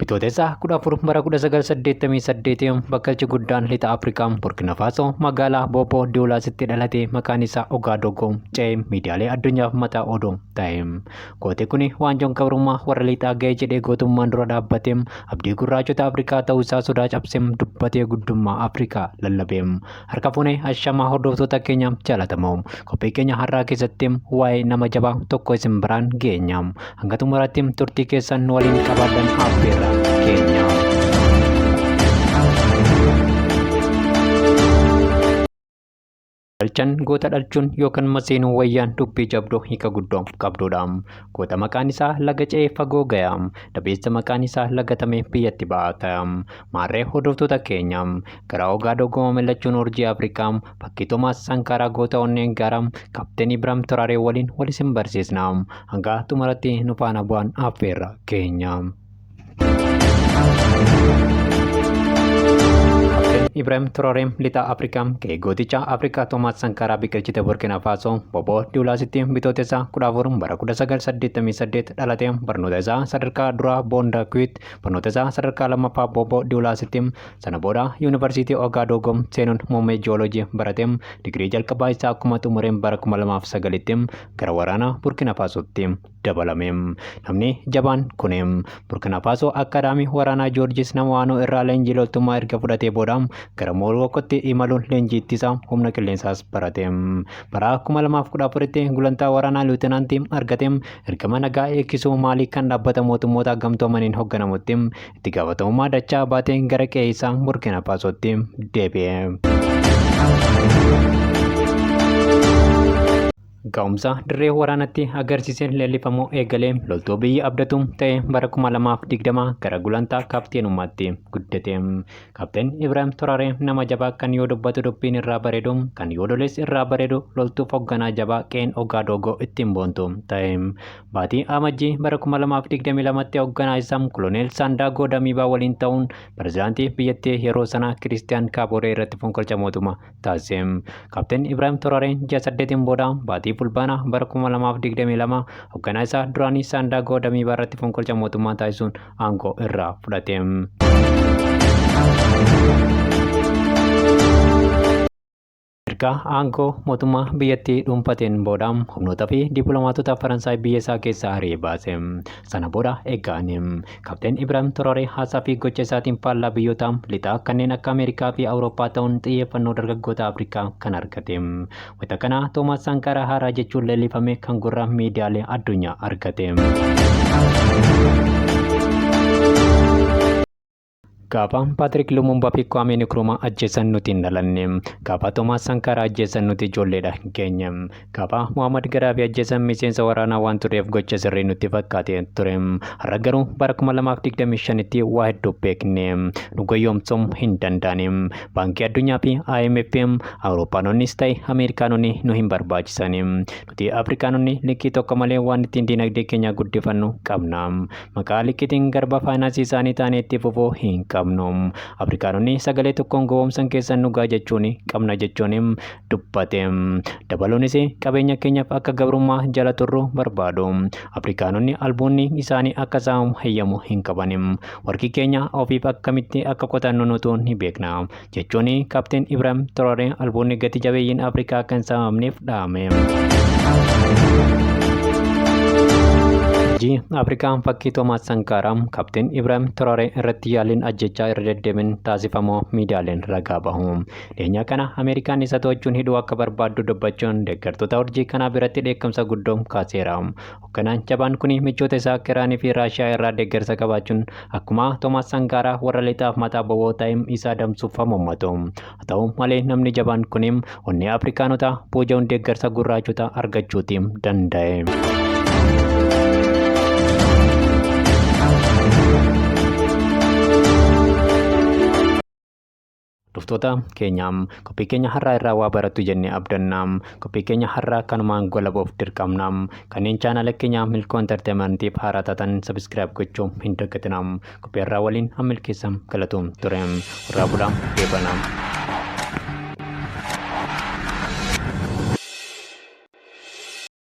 Bitootessa 14 bara 1988 bakkalchi guddaan lixa Afrikaa Burkina Faasoo magaalaa Booboo Diyoolaasitti dhalate maqaan isaa Ogaadogoo ce'ee miidiyaalee addunyaaf mataa oduu ta'e. Gooti kun waanjoon gabrummaa warra lixaa ga'e jedhee gootummaan dura dhaabbatee abdii gurraachota Afrikaa ta'uu isaa sodaa cabsee dubbatee guddummaa Afrikaa lallabe. Harka fuunee ashamaa hordoftoota keenya jaalatamoo qophii keenya har'aa keessatti waa'ee nama jabaa tokko isin biraan geenya. Hanga xumuraatti turtii keessan nu waliin qabaadhan affeerra keenya. Galchan goota dhalchuun yookaan maseenuu wayyaan dubbii jabduu hiika guddoo qabdudha. Goota maqaan isaa laga ce'ee fagoo gaya. Dabeessa maqaan isaa lagatamee biyyatti ba'ata. Maarree hordoftoota keenya gara Ogaadogoo milachuun urjii Afrikaa fakkii Toomaas Sankaaraa goota onneen gaara Kaapteen Ibraam Toraaree waliin wal isin barsiisna. Hanga xumuratti nu faana bu'aan affeerra keenya. Kaapteen Ibraahim Traoree lixa Afrikaa ga'ee gooticha Afrikaa Toomaas Sankaaraa biqilchite Burkina Faasoo Boboo Diulaasitti bitootessa 14 bara 1988 dhalate barnoota isaa sadarkaa duraa Boonda Kuwit barnoota isaa sadarkaa lammaffaa Boboo Diulaasitti sana booda Yuunivarsiitii Ogaadoogoo seenuun muummee jiyooloojii barate digirii jalqabaa isaa akkuma xumureen bara 2009tti gara waraana Burkina Faasootti dabalame. Namni jabaan kun Burkina Faasoo akkaadaamii waraanaa Joorjis Namawaanoo irraa leenjii loltummaa erga fudhatee booda gara Moorokootti imaluun leenjii ittisa humna qilleensaas barate. Bara 2014tti gulantaa waraanaa luutinaantii argate ergama nagaa eegsisuu Maalii kan dhaabbata mootummoota gamtoomaniin hoogganamutti itti gaafatamummaa dachaa baatee gara qe'ee isaa Burkina Faasootti deebi'e. Ga'umsa dirree waraanatti agarsiiseen leellifamuu eegalee loltuu biyya abdatu ta'e bara 2020 gara gulantaa kaapteenummaatti guddate. Kaapteen Ibraahim Toraaree nama jabaa kan yoo dubbatu dubbiin irraa bareedu kan yoo loles irraa bareedu loltuuf hoogganaa jabaa qe'een Ogaadogoo ittiin boontu ta'e. Baatii Amajjii bara 2022tti hoogganaa isaa Koloneel Saandaagoo Damiibaa waliin ta'uun pirezidaantii biyyattii yeroo sanaa Kiristiyaan Kaabooree irratti fonqolcha mootummaa taasise. Kaapteen Ibraahim Toraareen ji'a saddeetiin booda baatii Fulbaanaa bara 2022 hoogganaa isaa duraanii Saandaagoo Damiibaa irratti fonqolcha mootummaa taasisuun aangoo irraa fudhate. Erga aangoo mootummaa biyyattii dhuunfateen booda humnoota fi dippiloomaatota Faransaay biyya isaa keessaa ari'ee baase. Sana booda egaan Kaapteen Ibraahim Traoree haasaa fi gocha isaatiin faallaa biyyoota lixaa kanneen akka Ameerikaa fi Awurooppaa ta'uun xiyyeeffannoo dargaggoota Afrikaa kan argate. Wayita kana Toomaas Sankaaraa haaraa jechuun leellifame kan gurra miidiyaalee addunyaa argate. Gaafa Paatrik Lumumbaa fi Kwaamee Nkrumah ajjeesan nuti hin dhalanne. Gaafa Toomaas Sankaaraa ajjeesan nuti ijoolleedha hin geenye. Gaafa Muhammad Gaddaafii ajjeesan miseensa waraanaa waan turreef gocha sirrii nutti fakkaatee ture. Har'a garuu bara 2025tti waa hedduu beekne. Nu goyyomsuu hin danda'ani. Baankii Addunyaa fi IMF Awurooppaanonnis ta'e Ameerikaanonni nu hin barbaachisani. Nuti Afrikaanonni liqii tokko malee waan ittiin dinagdee keenya guddifannu qabna. Maqaa liqiitiin garba faayinaansii isaanii taanee itti fufuu hin qabnu. Afrikaanonni sagalee tokkoon gowwoomsan keessan dhugaa jechuun qabna jechuun dubbate. Dabaluunis qabeenya keenyaaf akka gabrummaa jala turru barbaadu. Afrikaanonni albuunni isaanii akka saamamu heeyyamu hin qaban. Warqii keenya ofiif akkamitti akka qotannu nutu ni beekna. Jechuun Kaapteen Ibraahim Traoree albuunni gati jabeeyyiin Afrikaa akka hin saamamneef dhaame. Hojii Afrikaan fakkii Toomaas Sankaaraa Kaapteen Ibraahim Traoree irratti yaaliin ajjechaa irra deddeebiin taasifamoo miidiyaaleen ragaa bahu. Dhiyeenyaa kana Ameerikaan isa to'achuun hidhuu akka barbaaddu dubbachuun deeggartoota urjii kanaa biratti dheekkamsa guddoo kaaseera. Hoogganaan jabaan kun michoota isaa akka Iraanii fi Raashiyaa irraa deeggarsa qabaachuun akkuma Toomaas Sankaaraa warra lixaaf mataa boba'oo ta'e isa adamsuuf hamuummatu. Haa ta'u malee namni jabaan kun onnee Afrikaanotaa booji'uun deeggarsa gurraachota argachuuti danda'e. Hordoftoota keenya qophii keenya har'aa irraa waa barattu jennee abdanna. Qophii keenya har'aa kanumaan golabuuf dirqamna. Kanneen chaanala keenya Milkoo Entertainmentiif haaraa taatan sabiskiraayib gochuu hin dagatinaa. Qophii har'aa waliin an milkeessa galatoom ture. Warraa bulaa deebanaa.